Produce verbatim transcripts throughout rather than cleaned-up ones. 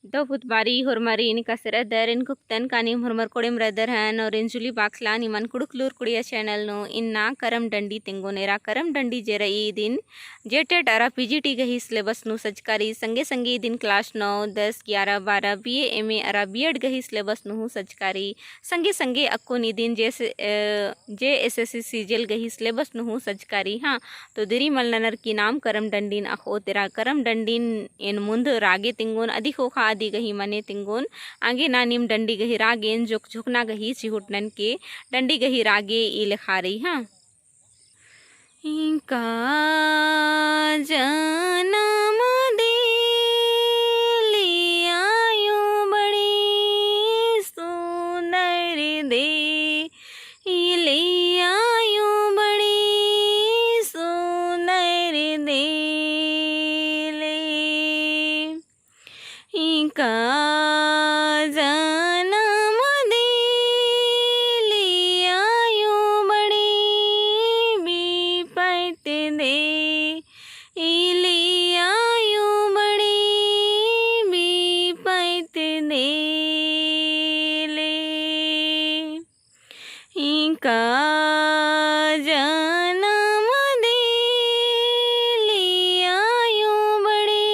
दव बहुत बारी होरमारिन एकासे रअदर, एन कुक्तन का नीम होरमर कोड़ेम रअदर हन और एन जुली बाखला निमन कुँड़ुख़ लूर कुड़िया channel नू इन्ना करम डंडी तेंगोन। एरा करम डंडी जे रई इदिन JTET अरा PGT गही syllabus नू सजका रई, संगे संगे इदिन class नौ, दस, ग्यारह, बारह, BA, MA अरा B.Ed गही syllabus नू हूँ सजका रई। संगे संगे अक्कुन इदिन जे एस-, अ, JSSC CGL गही syllabus नू हूँ सजका रई। हाँ, तो दिरी मल ननर की नाम करम डंडीन अख़ोत। एरा करम डंडीन एन मुन्द रागे तेंगोन, अदी ख़ोख़ा अदी गही मने तेंगोन। आगे ना नीम डंडी गही रागेन जोक झोकना गही चिहुट ननके। डंडी गही रागे ई लेखा रई। हाँ। इका जनम देली आयो बड़ी सुंदर देली आयो बड़ी सुंदर देली। इका जनम देली आयो बड़ी बिपैत देली आयो बड़ी बिपैत देली। इका जनम देली आयो बड़ी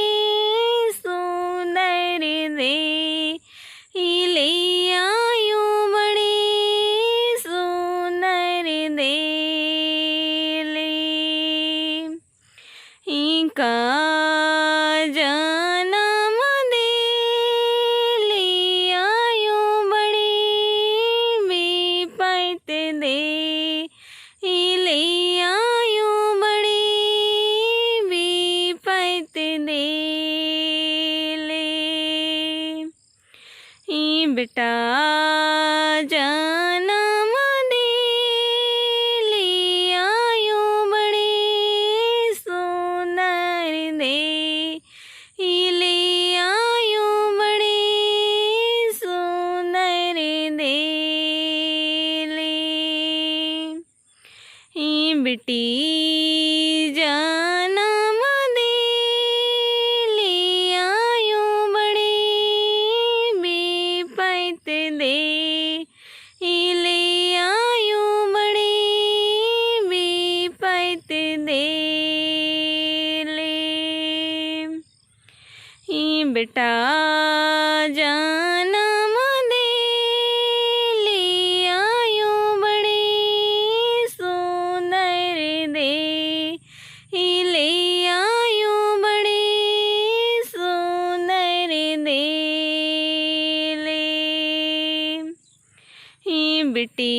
सुंदर देली आयो बड़ी सुंदर देली। इका जनम देली आयो बड़ी बिपैत देली आयो बड़ी बिपैत देली। ई बेटा जनम देली आयो बड़ी सुंदर देली आयो बड़ी सुंदर देली। ई बेटी जनम देली आयो बड़ी बिपैत देली आयो बड़ी बिपैत देली। ई बेटा जनम देली आयो बड़ी सुंदर देली आयो बड़ी सुंदर देली। ई बेटी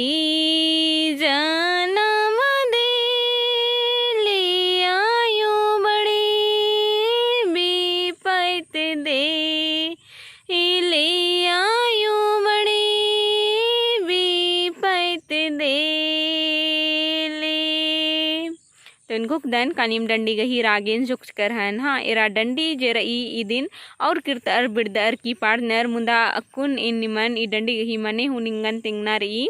जनम देली आयो बड़ी बिपैत देली आयो बड़ी बिपैत देली। तो एन कुक्दन का नीम डंडी गही रागेन जोकचकर हन। हाँ, एरा डंडी जे रई इदिन और किर्तअर बिर्दअर की पाड़नर, मुदा अक्कुन एन निमन ई डंडी गही मने हूँ निंगन तेंगना रई।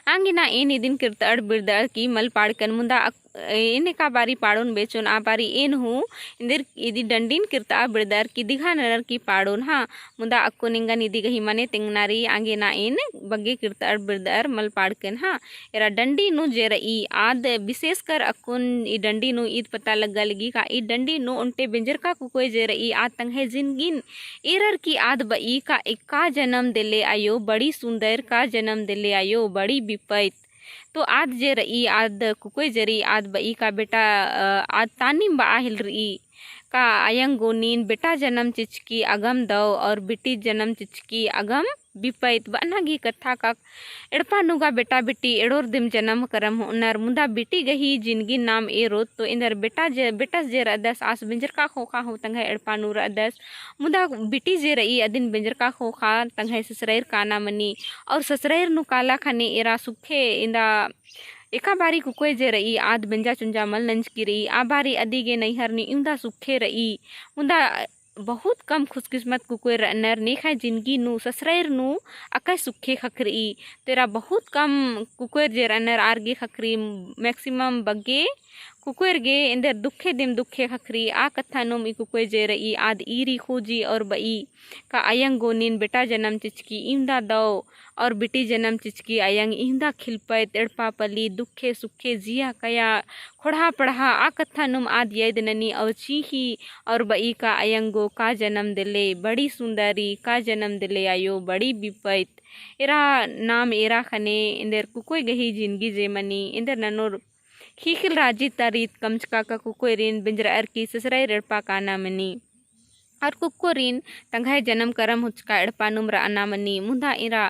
आंगे ना एन इदिन किर्तअर बिर्दअर की मल पाड़कन, मुदा अक-, एन एका बारी पाड़ोन बेचोन, आ बारी एन हूँ एन्देर इदी डंडीन किर्तअर बिर्दअर की दिघा ननर की पाड़ोन। हाँ, मुदा अक्कुन एंगन इदी गही मने तेंगना रई, आंगे ना एन बग्गे किर्तअर बिर्दअर मल पाड़कन। हाँ, एरा डंडी नू जे रई आद, विशेषकर अक्कुन ई डंडी नू ईद पता लग्गा लगी का ई डंडी नू ओन्टे बेंजरका कुकोय जे रई आद तंग्है जिनगिन एरर की आद बई का एका जनम देले आयो बड़ी सुंदर, का जनम देले आयो बड़ी बिपैत। तो आद जे रई, आद कुकोय जे रई, आद बई का बेटा, अ, आद तानिम बआ हेलरई का अयंग गो नीन बेटा जनम चिचकी अगम दव और बेटी जनम चिचकी अगम बिपैत। बअना गही कत्था का एड़पा नू गा बेटा बेटी एड़ोर दिम जनम करम होअनर, मुदा बेटी गही जिनगी नाम एरोत तो एन्देर बेटा जे, बेटस जे रअदस आस बेंजरका ख़ोख़ा हूँ तंग्है एड़पा नू रअदस। मुदा बेटी जे रई अदिन बेंजरका ख़ोख़ा तंग्है ससरैर काना मनी। और ससरैर नू काला ख़ने एरा सुखे एन्दा एका बारी कुकोय जे रई आद बेंजा चुंजा मल नंजकी रई। आ बारी अदी गे नैहर नू इवंदा सुखे रई। मुदा बहुत कम खुशकिस्मत कुकोय रअनर नेखय जिनगी नू ससरैर नू अकय सुखे ख़क्खरई। तो एरा बहुत कम कुकोय जे रअनर आर गे ख़क्खरई, maximum बग्गे कुकोयर गे एन्देर दुखे दिम दुखे ख़क्खरी, आ कत्थानुम ई कुकोय जे रई आद ईरी ख़ूजी और बई का अयंग गो नीन बेटा जनम चिचकी इवंदा दव और बिटी जनम चिचकी अयंग इवंदा खिलपैत एड़पा पल्ली दुखे सुखे जिया कया ख़ोंड़हा पड़हा आ कत्थानुम आद यैद ननी और चींख़ी और बई का अयंग गो का जनम देले बड़ी सुंदरी, का जनम देले आयो बड़ी बिपैत। एरा नाम एरा ख़ने एन्देर कुकोय गही जिनगी जे मनी एन्देर ननोर ख़ीख़िल राजी ता रीत कमचका का कुकोयरिन बेंजरअर की ससुराइर एड़पा काना मनी। और कुकोयरिन तंग्है जनम करम होचका एड़पानुम रअना मनी। मुदा एरा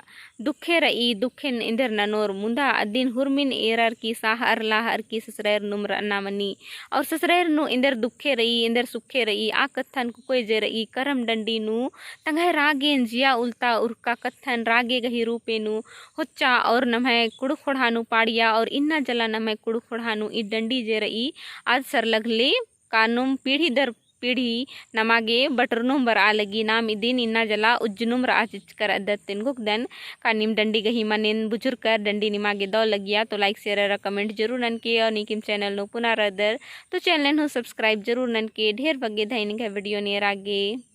दुखे रई, दुखेन एन्देर ननोर, मुदा अदिन हुरमिन एरर की साहअर लाहअर की ससुराइरनुम रअना मनी। और ससुराइरनु एन्देर दुखे रई, एन्देर सुखे रई, आ कत्थन कुकोय जे रई, करम डंडी नू तंग्है रागेन जिया उल्ता उरखका कत्थन रागे गही रूपे नू होच्चा और नम्है कुँड़ुख़ ख़ोंड़हा नू पाड़िया और इन्ना जला नम्है कुँड़ुख़ ख़ोंड़हा नू ई डंडी जे रई आद सरलग ले कानुम पीढ़ी दर पीढ़ी नमा गे बटरनुम बरआ लगी। नाम इदिन इन्ना जला उज्जनुम रआ चिचकर अदत तेंगुक दन। का नीम डंडी गही मनेन बुझुरकर डंडी निमा गे दव लगिया तो like share अरा comment जरूर ननके और नीकिम channel नू पुना रअदर तो channel नू subscribe जरूर ननके। ढेर बग्गे धैनिक video नेरा गे।